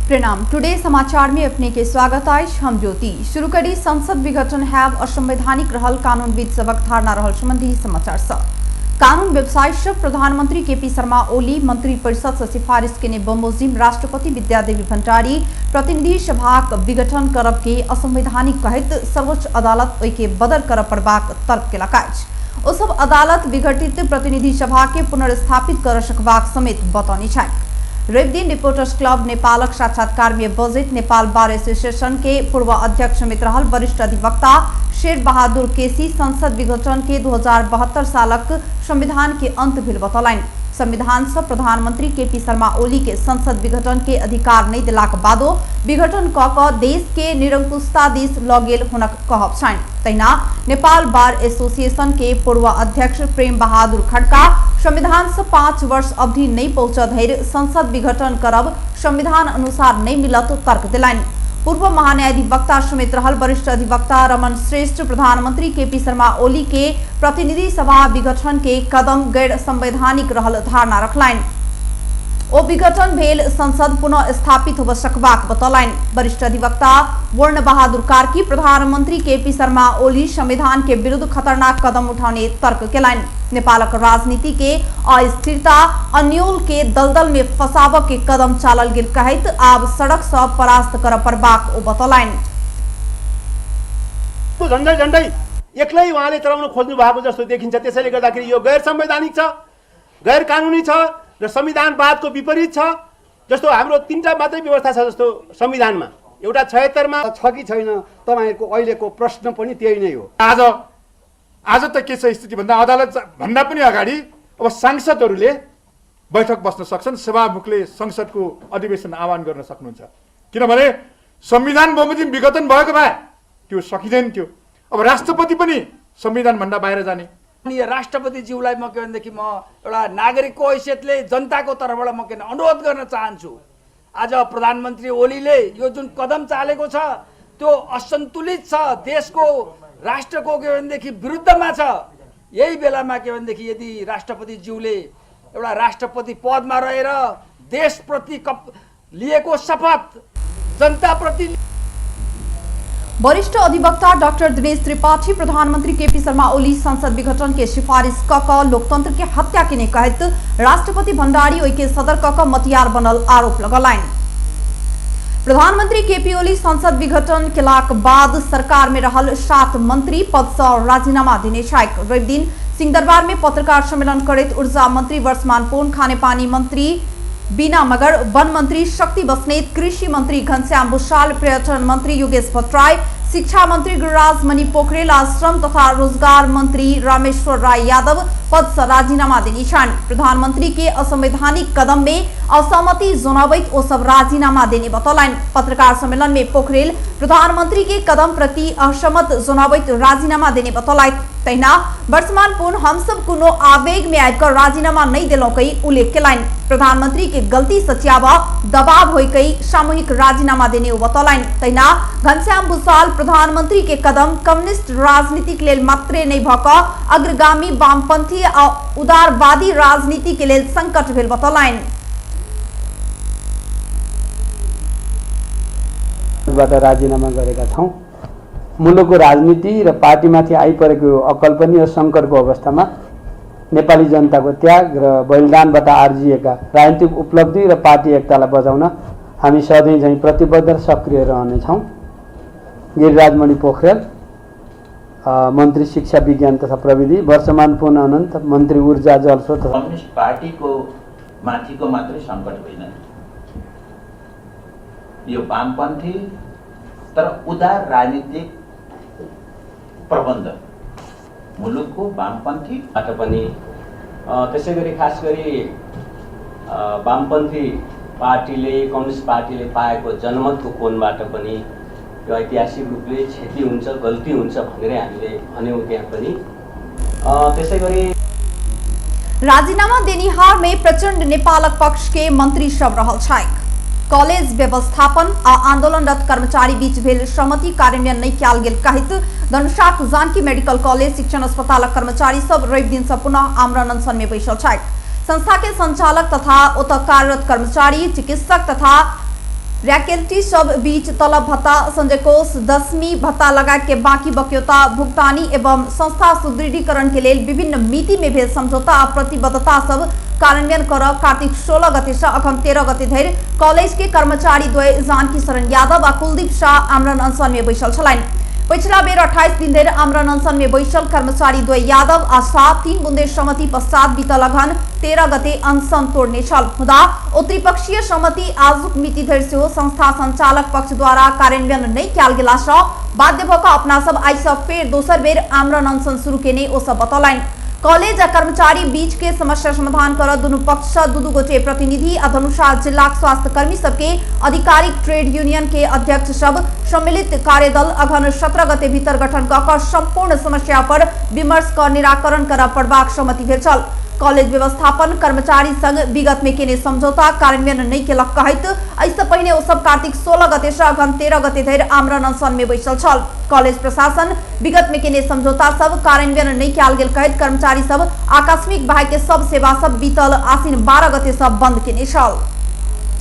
प्रणाम। टुडे समाचार में अपने के स्वागत अछि। हम ज्योति। शुरू करी संसद विघटन have असंवैधानिक रहल कानूनविद सबक धारणा रहल संबंधी समाचार सँ। कानून व्यवसायी सब प्रधानमंत्री केपी शर्मा ओली मंत्री परिषद से सिफारिश केने बमोजिम राष्ट्रपति विद्यादेवी भण्डारी प्रतिनिधि सभाक विघटन करब के असंवैधानिक कहैत सर्वोच्च अदालत ओहि के बदर करब पड़बाक तर्क केलक अछि। ओ सब अदालत विघटित प्रतिनिधि सभा के पुनर्स्थापित कर सकबाक समेत बतौने छथि। रवि दिन रिपोर्टर्स क्लब नेपालक साक्षात्कार में बजैत नेपाल बार एसोसिएशन के पूर्व अध्यक्ष समेत रहल वरिष्ठ अधिवक्ता शेर बहादुर केसी संसद विघटन के 2072 सालक संविधान के अंत भेल बतौलनि। संविधान से प्रधानमंत्री केपी शर्मा ओली के संसद विघटन के अधिकार नहीं दिलाक बादो विघटन क क देश के निरंकुशता दिस ल गेल हुनक कहब छनि। तहिना नेपाल बार एसोसिएशन के पूर्व अध्यक्ष प्रेम बहादुर खड़का संविधान से 5 वर्ष अवधि नहीं पहुंच धरि संसद विघटन करब संविधान अनुसार नहीं मिलत तर्क दिलनि। पूर्व महान्यायाधिवक्ता समेत रहल वरिष्ठ अधिवक्ता रमन श्रेष्ठ प्रधानमंत्री केपी शर्मा ओली के प्रतिनिधि सभा विघटन के कदम गैर संवैधानिक रहल धारणा रखलनि। ओ विघटन भेल संसद पुनः स्थापित होब सकबाक बतौलनि। वरिष्ठ अधिवक्ता वर्ण बहादुर कार्की प्रधानमंत्री केपी शर्मा ओली संविधान के विरुद्ध खतरनाक कदम उठाने तर्क केलनि। नेपालक राजनीति के अस्थिरता अन्योल के दलदल में फंसाब के कदम चालल गेल कहैत आब सड़क से परास्त कर पड़बाक ओ बतौलनि। झन्डै झन्डै एक्लै उहाँले चलाउन खोज्नु भएको जस्तो देखिन्छ। त्यसैले गर्दाखेरि यो गैर संवैधानिक छ, गैर कानुनी छ र संविधानवादको विपरीत छ। जस्तो हाम्रो 3टा मात्रै व्यवस्था छ जस्तो संविधानमा, एउटा 76 मा छ कि छैन तपाईहरुको अहिलेको प्रश्न पनि त्यही नै हो। आज आज त के छ स्थिति भन्दा अदालत भन्दा पनि अगाडि अब सांसदहरूले बैठक बस्न सक्छन्, सभामुखले संसदको अधिवेशन आह्वान गर्न सक्नुहुन्छ। किनभने संविधान बमोजिम विघटन भएको भए त्यो सकिँदैन थियो। अब राष्ट्रपति पनि संविधानभन्दा बाहिर जाने। अनि राष्ट्रपतिज्यूलाई म के भनेदेखि म एउटा नागरिकको हैसियतले जनताको तर्फबाट म के अनुरोध गर्न चाहन्छु, आज प्रधानमन्त्री ओलीले यो जुन कदम चालेको छ त्यो असन्तुलित छ, देशको राष्ट्रको के भनेदेखि विरुद्धमा छ। यही बेलामा के भनेदेखि यदि राष्ट्रपतिज्यूले एउटा राष्ट्रपति पदमा रहेर देशप्रति लिएको शपथ जनताप्रति। वरिष्ठ अधिवक्ता डाक्टर दिनेश त्रिपाठी प्रधानमंत्री केपी शर्मा ओली संसद विघटन के सिफारिश क लोकतंत्र के हत्या केने कहैत राष्ट्रपति भण्डारी ओहि के सदर क मतियार बनल आरोप लगौलनि। प्रधानमंत्री केपी ओली संसद विघटन केलाक बाद सरकार में रहल 7 मंत्री पद से राजीनामा देने छथि। रवि दिन सिंहदरबार में पत्रकार सम्मेलन करैत ऊर्जा मंत्री वर्षमान पुन, खानेपानी मंत्री बीना मगर, वन मंत्री शक्ति बस्नेत, कृषि मंत्री घनश्याम भूषाल, पर्यटन मंत्री योगेश भट्टराई, शिक्षा मंत्री गिरिराज मणि पोखरेल, श्रम तथा रोजगार मंत्री रामेश्वर राय यादव पद से राजीनामा देने छनि। प्रधानमंत्री के असंवैधानिक कदम में असहमति जनाबैत ओ सब राजीनामा देने बतौलनि। पत्रकार सम्मेलन में पोखरेल प्रधानमंत्री के कदम प्रति असहमत जनाबैत राजीनामा देने बतौलथि। तहिना वर्तमान पुन हम सब कोनो आवेग में आबिकऽ राजीनामा नहीं देलौं कहि उल्लेख केलनि। प्रधानमंत्री के गलती सच्याब दबाव होई कहि सामूहिक राजीनामा देने ओ बतौलनि। तहिना घनश्याम भूषाल प्रधानमंत्री के कदम कम्युनिस्ट राजनीतिक लेल मात्रे नहीं भऽ कऽ अग्रगामी वामपंथी आ उदारवादी राजनीति के लेल संकट भेल बतौलनि। राजीनामा गरेका छौँ। मुलुकको राजनीति र पार्टीमाथि आइपरेको यो अकल्पनीय सङ्कटको अवस्थामा नेपाली जनताको त्याग र बलिदानबाट आर्जिएका राजनीतिक उपलब्धि र पार्टी एकतालाई बचाउन हामी सधैँ झैँ प्रतिबद्ध र सक्रिय रहनेछौँ। गिरिराजमणि पोखरेल, मन्त्री शिक्षा विज्ञान तथा प्रविधि, वर्षमान पुन अनन्त, मन्त्री ऊर्जा जलस्रोत। कम्युनिस्ट पार्टीको माथिको मात्रै सङ्कट होइन, यो वामपन्थी तर उदार राजनीतिक प्रबन्ध मुलुकको वामपन्थी बाट पनि त्यसै गरी खास गरी वामपन्थी पार्टीले कम्युनिस्ट पार्टीले पाएको जनमतको कोणबाट पनि यो ऐतिहासिक रूपले क्षति हुन्छ, गल्ती हुन्छ भनेर हामीले भन्यौँ त्यहाँ पनि। त्यसै गरी राजीनामा देनिहार में प्रचण्ड नेपालक पक्ष के मंत्री सब रहल छथि। कॉलेज व्यवस्थापन आ आंदोलनरत कर्मचारी बीच भेल सहमति कार्यान्वयन नहीं कयल गेल कहैत धनुषाक जानकी मेडिकल कॉलेज शिक्षण अस्पतालक कर्मचारी सब रवि दिन से पुनः आमरण अनशन में बैसल छथि। संस्था के संचालक तथा ओतऽ कार्यरत कर्मचारी, चिकित्सक तथा रैकेल्टी सब बीच तलब भत्ता, संजय कोष, 10वीं भत्ता लगायत के बाकी बक्यौता भुगतानी एवं संस्था सुदृढ़ीकरण के लेल विभिन्न मिति में भेल समझौता आ प्रतिबद्धता सब कार्यान्वयन कर कार्तिक 16 गते से अखन 13 गते धरि कॉलेज के कर्मचारी द्वय जानकी शरण यादव आ कुलदीप शाह आमरण अनशन में बैसल छलनि। पिछला बेर 28 दिन धरि आमरण अनशन में बैसल कर्मचारी द्वय यादव आ शाह 3 बुंदे सहमति पश्चात बीतल अघन 13 गते अनशन तोड़ने छल। मुदा ओ त्रिपक्षीय सहमति आजुक मिति धरि सेहो संस्था संचालक पक्ष द्वारा कार्यान्वयन नहि कयल गेला सँ बाध्य भऽ कऽ अपना सब आइ सँ फेर दोसर बेर आमरण अनशन शुरू केने ओ सब बतौलनि। कॉलेज आ कर्मचारी बीच के समस्या समाधान कर दुनू पक्ष सँ दू गोटे प्रतिनिधि आ धनुषा जिलाक स्वास्थ्य कर्मी सबके आधिकारिक ट्रेड यूनियन के अध्यक्ष सब सम्मिलित कार्यदल अघन 17 गते भीतर गठन कऽ कऽ संपूर्ण समस्या पर विमर्श कऽ निराकरण करऽ पड़बाक सहमति भेल छल। कॉलेज व्यवस्थापन कर्मचारी संग विगत में केने समझौता कार्यान्वयन नहि केलक कहैत एहिसँ पहिने ओ सब कार्तिक 16 गते सँ अघन 13 गते धरि आमरण अनशन में बैसल छल। कॉलेज प्रशासन विगत में केने समझौता सब कार्यान्वयन नहि कयल गेल कहैत कर्मचारी सब आकस्मिक बाह्य के सब सेवा सब बीतल आसिन 12 गते सब बंद केने छल।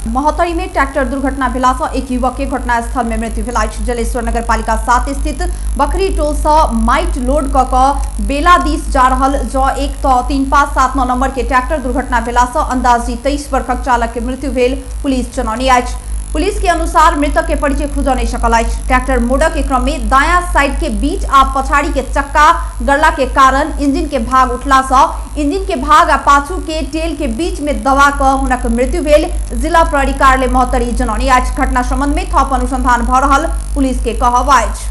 महोत्तरी में ट्रैक्टर दुर्घटना भेला सँ एक युवक के घटनास्थल में मृत्यु भेल अछि। जलेश्वर नगरपालिका 7 स्थित बकरी टोल सँ माइट लोड क कऽ बेला दिस जा रहल ज 1 त 3579 नंबर के ट्रैक्टर दुर्घटना भेला सँ अंदाजी 23 वर्षक चालक के मृत्यु भेल पुलिस जनौने अछि। पुलिस के अनुसार मृतक के परिचय खुजऽ नहीं सकल अछि। ट्रैक्टर मोड़ के क्रम में दायां साइड के बीच आ पछाड़ी के चक्का गड़ला के कारण इंजन के भाग उठला सँ इंजन के भाग आ पाछू के टेल के बीच में दबा कऽ हुनक मृत्यु भेल जिला प्रहरी कार्यालय महोत्तरी जनौने अछि। घटना संबंध में थप अनुसंधान भऽ रहल पुलिस के कहब अछि।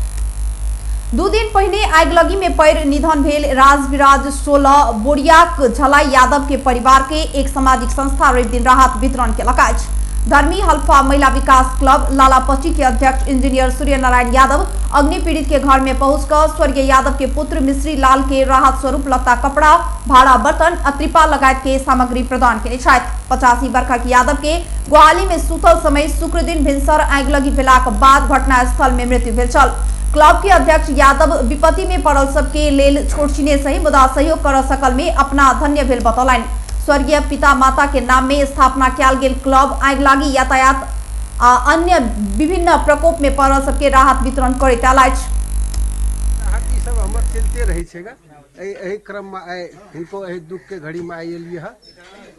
2 दिन पहिने आगिलगी में पड़ि निधन भेल राजविराज 16 बोरियाक झलाई यादव के परिवार के एक सामाजिक संस्था रवि दिन राहत वितरण केलक अछि। धर्मी हल्फा महिला विकास क्लब लालापची के अध्यक्ष इंजीनियर सूर्यनारायण यादव अग्नि पीड़ित के घर में पहुंचकर स्वर्गीय यादव के पुत्र मिश्री लाल के राहत स्वरूप लत्ता कपड़ा, भाड़ा बर्तन आ त्रिपाल लगायत के सामग्री प्रदान केने छथि। 85 वर्षक यादव के गोहाली में सुतल समय शुक्र दिन भिनसर आगिलगी भेलाक बाद घटनास्थल में मृत्यु भेल छल। क्लब के अध्यक्ष यादव विपत्ति में पड़ल सबके लेल छोटछिने सही मुदा सहयोग कर सकल में अपना धन्य भेल बतौलनि। स्वर्गीय पिता माता के नाम में स्थापना कयल गेल क्लब आगिलागी यातायात आ अन्य विभिन्न प्रकोप में पड़ल सबके राहत वितरण करैत आयल अछि। राहत ई सब हमर चलते रहै छै गा। एहि क्रम में आइ हिनको एहि दुख के घड़ी में आइ एलियै हँ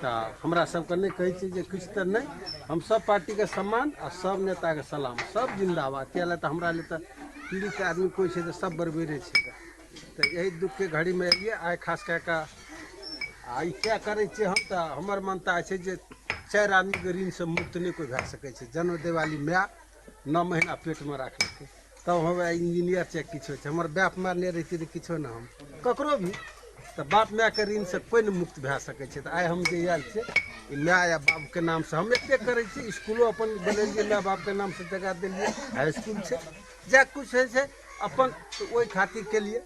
तऽ हमरा सबके नहि कहै छै जे किछु तऽ नहि, हम सब पार्टीके सम्मान आ सब नेताके सलाम, सब जिंदाबाद। किया लए तऽ हमरा लए तऽ पीड़ित आदमी कोइ छै तऽ सब बराबरे छै गा। तऽ एहि दुखके घड़ीमे एलियै आइ खास कए कऽ। आ ई किया करै छियै हम तऽ हमर मान्यता छै जे 4 आदमीके ऋणसँ मुक्त नहि कोइ भए सकै छै। जन्म देवाली माय 9 महीना पेटमे राखलकै तब हम इंजीनियर छै किछो छै। हमर बाप माय नहि रहितै तऽ किछो नहि, हम ककरो भी तऽ बाप मायके ऋणसँ कोइ नहि मुक्त भए सकै छै। तऽ आइ हम जे आयल छियै ई माय या बापके नामसँ हम एतेक करै छियै। इसकुलो अपन बनेलियै माय बापके नामसँ, जगह देलियै, हाई इसकुल छै, जे किछु होइ छै अपन ओहि खातिर केलियै।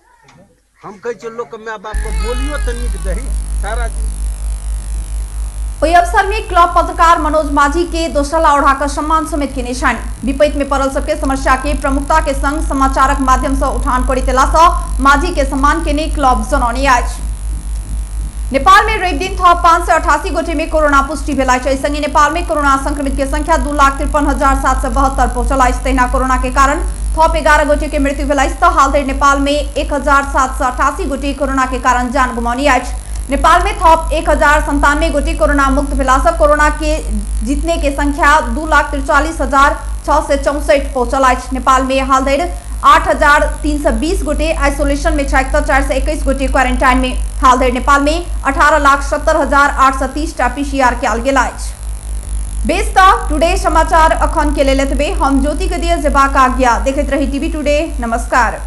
हम कहै छियै लोकके माय बापके बोलियो तऽ नीक दही सारा चीज। ओहि अवसर में क्लब पत्रकार मनोज माझी के दोसला ओढ़ाकर सम्मान समेत केने छनि। विपैत में पड़ल सबके समस्या के प्रमुखता के संग समाचारक माध्यम से उठान करैत एला सँ माझी के सम्मान केने क्लब जनौने अछि। नेपाल में रवि दिन थप 588 गोटे में कोरोना पुष्टि भेल अछि। एहि संगे नेपाल में कोरोना संक्रमित के संख्या 2,53,772 पहुंचल अछि। तहिना कोरोना के कारण थप 11 गोटे के मृत्यु भेल अछि। तऽ हाल धरि नेपाल में 1,788 गोटे कोरोना के कारण जान गुमाउनी अछि। नेपाल में थप 1,097 गोटे कोरोना मुक्त भेला सँ कोरोना के जीतने के संख्या 2,43,664 पहुंचल अछि। नेपाल में हाल धरि 8,320 गोटे आइसोलेशन में छथि तऽ 421 गोटे क्वारेंटाइन में। हाल धरि नेपाल में 18,70,830 टा पीसीआर कयल गेल अछि। बेस तऽ टुडे समाचार अखन के लेल एतबे। हम ज्योति के दिय जेबाक आज्ञा। देखैत रही टीवी टुडे। नमस्कार।